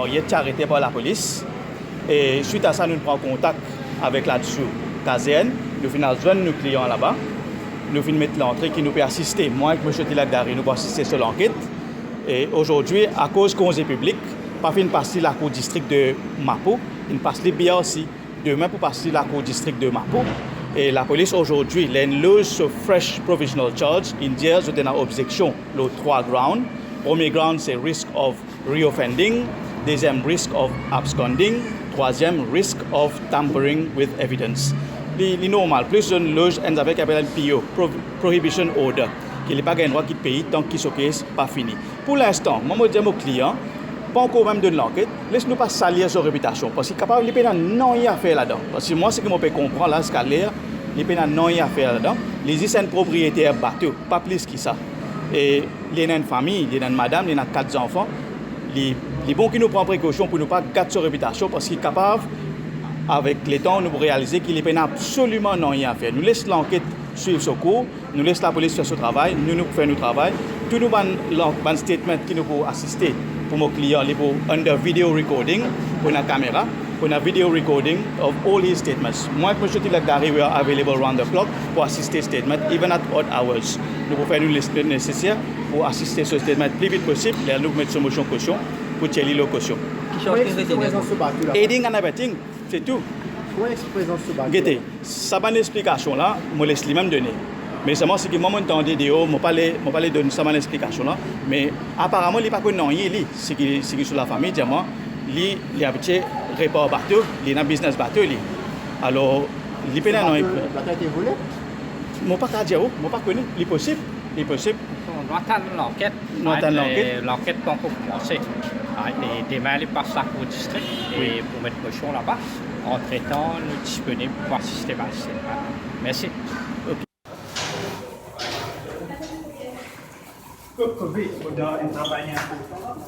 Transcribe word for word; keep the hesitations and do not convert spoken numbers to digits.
Ariette ti arete par lapolis, e swit a sa, nou pran kontak avek ladsu kazern, nou finn al zwenn nou klian laba, nou finn met lantre ki nou pe asiste, mwa ek Misie Tilak Gary, nou pou asiste so lanket. E azordi, akoz konze piblik, pa finn pas li lakour distrik de Mapo, inn pas li B R C. Demin pou pas li lakour distrik de Mapo. E lapolis azordi, ler inn loz so fresh provisional charge, inn dir zot ena obzeksion lor trwa ground. Premie ground se risk of reoffending, deziem risk of absconding, trwaziem risk of tampering with evidence. Li, li normal, plis zot inn loz enn zafar ki apel enn P O, pro-, prohibition order, ki li pa gagn drwa kit pei tan ki so kes pa fini. Pou linstan, mwa mo dir mo klian, pa ankor mem donn lanket, les nou pa salir so repitasion, parski kapav li pena nanye afer ladan. Parski mwa, seki mo pe konpran la ziska ler, li pena nanye afer ladan. Li zis enn propriyeter bato, pa plis ki sa. E li ena enn fami, li ena enn madam, li ena kat zanfan. Li, li bon ki nou pran prekosion pou nou pa gat so repitasion, parski kapav, avek letan, nou pou realize ki li pena absoliman nanye afer. Nou les lanket swiv so kour, nou les lapolis fer so travay, nou, nou pou fer nou travay. Tou nou bann, bann statement ki nou pou asiste pou mo klian, li pou under video recording, pou ena kamera, pou ena video recording of all his statements. Mwa ek Misie Tilak Gary, we are available round the clock pou asiste statement, even at odd hours. Nou pou fer nou les-, neseser pou asiste so statement pli vit posib, ler nou pou met so mosion kosion, pou tir li lor kosion. Ki sort ki prezans so bato la? Aiding and abetting, se tou. Kouma expliz prezans so bato? Gete, sa bann explikasion la, mo les limem done. Me selman seki mwa, mo tande deor, mo pa le, mo pa le donn sa bann explikasion la. Me aparaman, li pa konn nanye, li, seki, seki so lafami dir mwa, li, li abitie repar bato, li ena biznes bato, li. Alor, li pena nanye. Bato, bato ete vole? Mo pa kapav dir ou, mo pa kone, li posib, li posib. Nou atann lanket. Nou atann lanket. E, lanket pankor koumanse. E demin, li pas lakour distrik, e pou met mosion laba. Antretan, nou disponib pou asiste bann statement. Mersi. Covid, fodra enn travay inportan.